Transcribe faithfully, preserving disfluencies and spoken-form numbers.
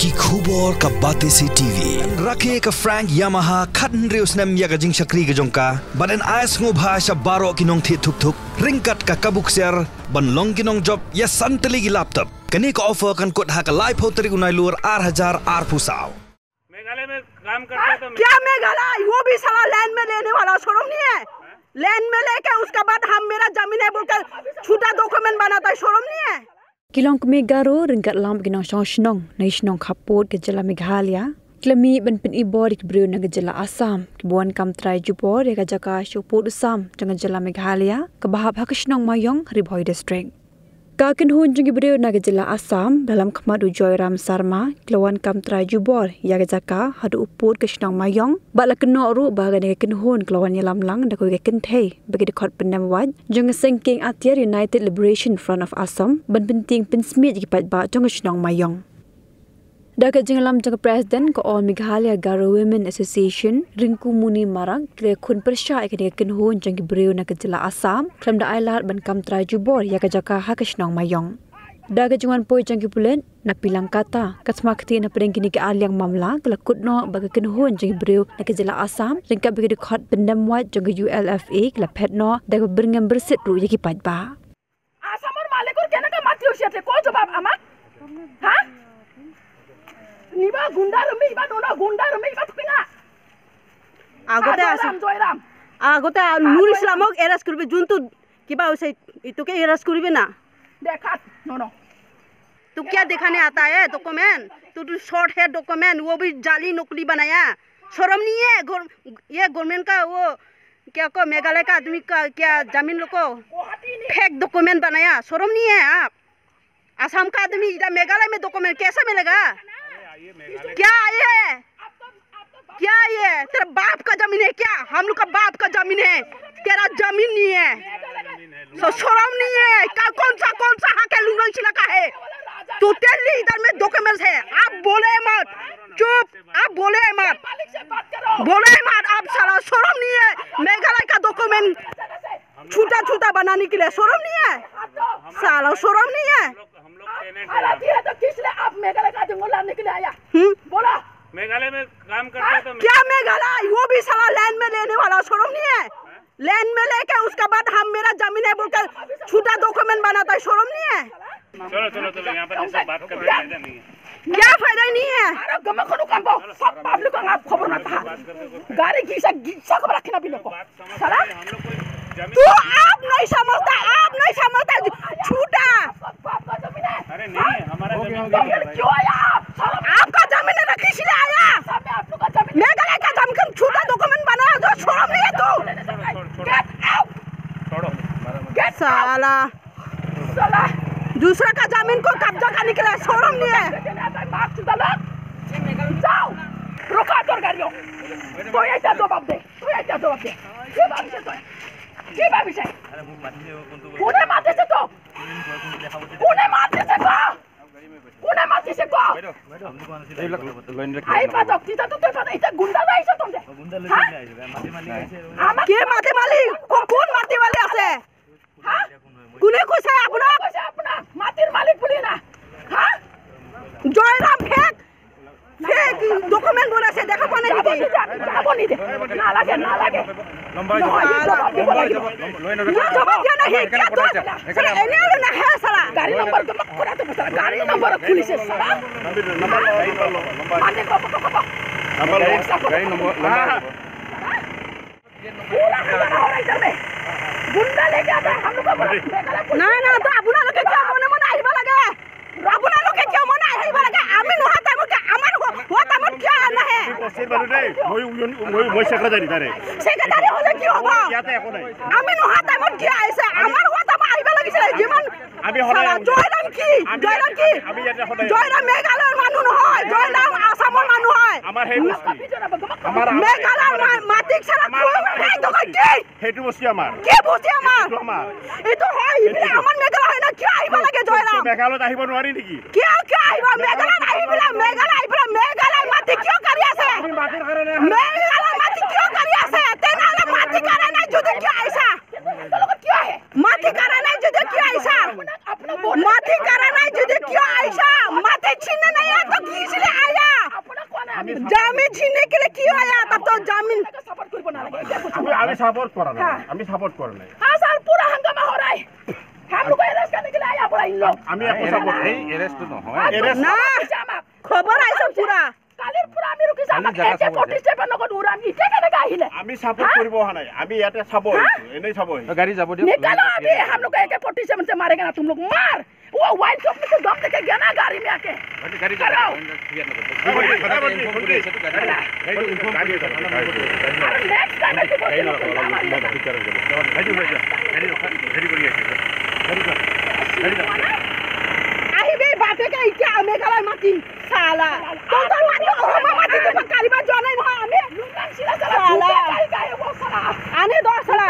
Ki khubor ka Batesi T V. Rakhe ka Frank Yamaha khathynriew snem ïa ka jingshakri ka jong ka, bad yn ai sngewbha sha baroh ki nongthied thuk thuk ryngkat ka kabu ksiar ban long ki nongjop ïa san tylli ki laptop. Kane ka offer kan kut ha ka laiphew tarik u Nailur ar hajar arphew saw. मेघालय में काम करते हैं तो क्या मेघालय? वो भी साला लैंड में लेने वाला, शर्म नहीं है? लैंड में लेके उसके बाद हम, मेरा जमीन है बोलकर झूठा डॉक्यूमेंट बनाता है, शर्म नहीं है? Ki longkmie Garo ryngkat lem ki nongshong shnong na ki shnong khappud ka jylla Meghalaya ki la mih ban pynibor ïa ki briew na ka jylla Assam kiba wan kam trai jubor ïa ka jaka sha u pud u sam jong ka jylla Meghalaya kaba hap ha ka shnong Maïong, Ri Bhoi District. Ka kynhun jong ki briew na ka jylla Assam, ba la lem khmat u Joyram Sarma, ki la wan kam trai jubor ïa ka jaka haduh u pud ka shnong Maïong, bad la kynnoh ruh ba kane ka kynhun ka la wan ïalam lang da kawei ka kynthei ba ki dkhot pyndem wait jong ka seng kieng atiar United Liberation Front of Assam ban pyntieng pynsmiej ïa ki paidbah jong ka shnong Maïong. Da ka jingïalam jong ka President ka All Meghalaya Garo Women Association, Rinkumoni Marak, ki la ïakhun pyrshah ïa kane ka kynhun jong ki briew na ka jylla Assam khlem da ai lad ban kam trai jubor ïa ka jaka ha ka shnong Maïong. Da ka jingwan poi jong ki pulit na Pilangkata, ka thma kti na pdeng kine ki arliang mamla ka la kut noh ba ka kynhun jong ki briew na ka jylla Assam ryngkat bad ki dkhot pyndem wait jong ka U L F A ki la phet noh da kaba byrngem byrsit ruh ïa ki paidbah. আসামৰ মালিকৰ কেনেকে মাটি হৈছে ইয়াতে? ক জবাব আমাক। হা? নিবা গুণ্ডা ৰূমে, ইবা নোনা গুণ্ডা ৰূমে, ইবা টুপিঙা। আগতে আ, আছে। জয়ৰাম, জয়ৰাম। আগতে আ, নুৰ ইছলামক এৰেষ্ট কৰিবি, যোনটো কিবা হৈছে, এইটোকে এৰেষ্ট কৰিবি না। দেখাত, নোনো। तो क्या दिखाने आता है डॉक्यूमेंट? तू तो शॉर्ट है डॉक्यूमेंट, वो भी जाली नकली बनाया। शर्म नहीं है? गौर-, ये गवर्नमेंट का वो क्या को मेघालय का आदमी का क्या जमीन लोग को फेक डॉक्यूमेंट बनाया, शर्म नहीं है आप? आसाम का आदमी इधर मेघालय में डॉक्यूमेंट कैसे मिलेगा? क्या ये, क्या ये तेरा बाप का जमीन है क्या? हम लोग का बाप का जमीन है, तेरा जमीन नहीं है। सो शर्म नहीं है? का कौन सा, कौन सा हक है लुंगडोंगची इलाका है? टोटली इधर में डॉक्यूमेंट्स है, आप बोले मत, चुप। आप बोले मत, बोले मत आप, साला शर्म नहीं है? मेघालय का डॉक्यूमेंट छोटा छोटा बनाने के लिए शर्म नहीं है? साला शर्म नहीं है? हम लोग टेनेंट हैं। तो किस लिए आप मेघालय का जंगल लाने के लिए आया? हम्म। बोला। मेघालय में काम करते हैं तो क्या मेघालय? वो भी साला लैंड में लेने वाला, शर्म नहीं है? लैंड में लेके उसके बाद हम, मेरा जमीन है बोलकर झूठा डॉक्यूमेंट बनाता है, शर्म नहीं है? चलो, चलो, चलो, यहाँ पर ये सब बात कर रहे हैं, फायदा नहीं है। क्या फायदा नहीं है? Aro gama kono kampo, sab public ang ap khobor na taha. Gari gisa gisa ko rakhna biloko. Sala? तो आप नहीं समझता, आप नहीं समझता, झूठा। अरे नहीं, हमारा जमीन नहीं है भाई। क्यों आया आप? आपका जमीन है ना, किस लिए आया? मेघालय का जमीन, झूठा डॉक्यूमेंट बनाया, जो शर्म नहीं है तू? Get out! छोड़ो। Get out! साला। साला। दूसरा का जमीन को कब्जा करने के लिए शर्म नहीं है। मार चुदा लोग। जाओ। रुका तोर गाड़ियों। तो ये क्या जवाब दे? তো এটা জবাব দে। কি ভাবিছে তই? কি ভাবিছে? কোনে মাতিছে তোক? কোনে মাতিছে তোক? কোনে মাতিছে তোক? এইবিলাক লৈ আনিলে কি আহি হ'ব? পাতক, তেতিয়া তো তই পাতক। এতিয়া গুণ্ডা লৈ আহিছ তহঁতে। হা? আমাক কে মাটি মালিক? কো-, কোন মাটি মালিক আছে? হা? কোনে কৈছে আপোনাক? কৈছে আপোনাক? মাটিৰ মালিক বুলি না। হা? জয়ৰাম ফেক। ফেক ডকুমেণ্ট বনাইছে, দেখা পোৱা নাই নেকি? যাব নিদিয়ে, যাব নিদিয়ে। নালাগে, নালাগে। নহয়, সি জবাব দিব লাগিব। না, জবাব দিয়া নাই, সি কিয় তো? চালা, এনে আৰু নাহে, চালা। গাড়ী নম্বৰ তোমাক কৰাটো বিচাৰা, গাড়ী নম্বৰ খুলিছে, চালা। মানে ক'ব, ক'ব, ক'ব। গাড়ী নম্বৰ, গাড়ী নম্বৰ। पूरा हल्ला हो रहा है इधर में। गुंडा लेके आता है हम लोग को। নাই, নাই, তো আপোনালোকে কিয় মনে মনে আহিব লাগে? আপোনালোকে কিয় মনে আহিব লাগে? আমি নোহোৱা টাইমত কিয়, আমাৰ হো-, হোৱা টাইমত কিয় আনা হে? উপস্থিত মানুহ দেই, মই ইউনিয়ন, মই, মই ছেক্ৰেটাৰী তাৰে। ছেক্ৰেটাৰী হ'লে কি হ'ব? ইয়াতে একো নাই। আমি নোহোৱা টাইমত কিয় আহিছে? আমাৰ হোৱা টাইমত আহিব লাগিছিলে। যিমান আমি সদায় চালা, আহো। জয়ৰাম কি? আমি জয়ৰাম কি? আমি ইয়াতে সদায় আহো। জয়ৰাম মেঘালয়ৰ মানুহ নহয়, জয়ৰাম আছামৰ মানুহ হয়। আমাৰ সেই বস্তি। আমাৰ, আমাৰ মেঘালয়ৰ মা-, মাটিক চালা আমাৰ, খোৱা আমাৰ নাই, সেইটো দখল বস্তি। কি? সেইটো বস্তি আমাৰ। কি বস্তি আমাৰ? এইটো আমাৰ। এইটো হয়, এইটো এইবিলাক এইটো। আমাৰ মেঘালয় হয় না, কিয় আহিব লাগে জয়ৰাম? মেঘালয়ত আহিব নোৱাৰি নেকি? কিয়, কিয় আহিব? মেঘালয়ত আহি পেলাই, মেঘালয় আহি পেলাই, মেঘালয়ৰ মাটি কিয় কাঢ়ি আছে? আমি মাটিৰ কাৰণে আহা নাই। মেঘালয়ৰ মাটি কিয় কাঢ়ি আছে? তেনেহ'লে মাটি কাঢ়া নাই যদি কিয় আহিছা? মাটি কাঢ়া নাই যদি কিয় আহিছা? মাটি কাঢ়া নাই যদি কিয় আহিছা? মাটি চিনে নাই, ইয়াত তো কি আছিলে? जामीन छीनने के लिए क्यों आया? तब तो जामीन। আমি, আমি সাপোর্ট করা নাই। হ্যাঁ। আমি সাপোর্ট করা নাই। हाँ सर, पूरा हंगामा हो रहा है। हम लोग को अरेस्ट करने के लिए आया पूरा इन लोग। আমি একো সাপোর্ট নাই। এই এরেস্ট তো নহয়। हाँ, এরেস্ট না। खबर आइছে पूरा। কালিৰ পৰা আমি ৰখি যাম। কালি জাগা একে চাব পঁচিশ ছেভেন লগত উৰাম। এতিয়া কেনেকে আহিলে? আমি সাপোৰ্ট কৰিব অহা নাই। আমি ইয়াতে চাব আহিছো, এনেই চাব আহিছো। গাড়ী যাব দিয়ক। निकालो अभी, हम लोग को एके फोर्टी सेवन से मारेगा ना तुम लोग। मार। वो वाइन शॉप में तो दम देके गया ना गाड़ी में आके। गाड़ी, गाड़ी, गाड़ी। अरे नेक्स्ट टाइम ऐसी बोलते हो तो क्या मारेगा? আহিবি বাপেকে এতিয়া মেঘালয় মাটি চালা। তোর তোর মাটি ওহমা মাটি তো কারিবা জনাই মহা আমি। লুকান সিরা সালা। সালা। আনে দশ সালা।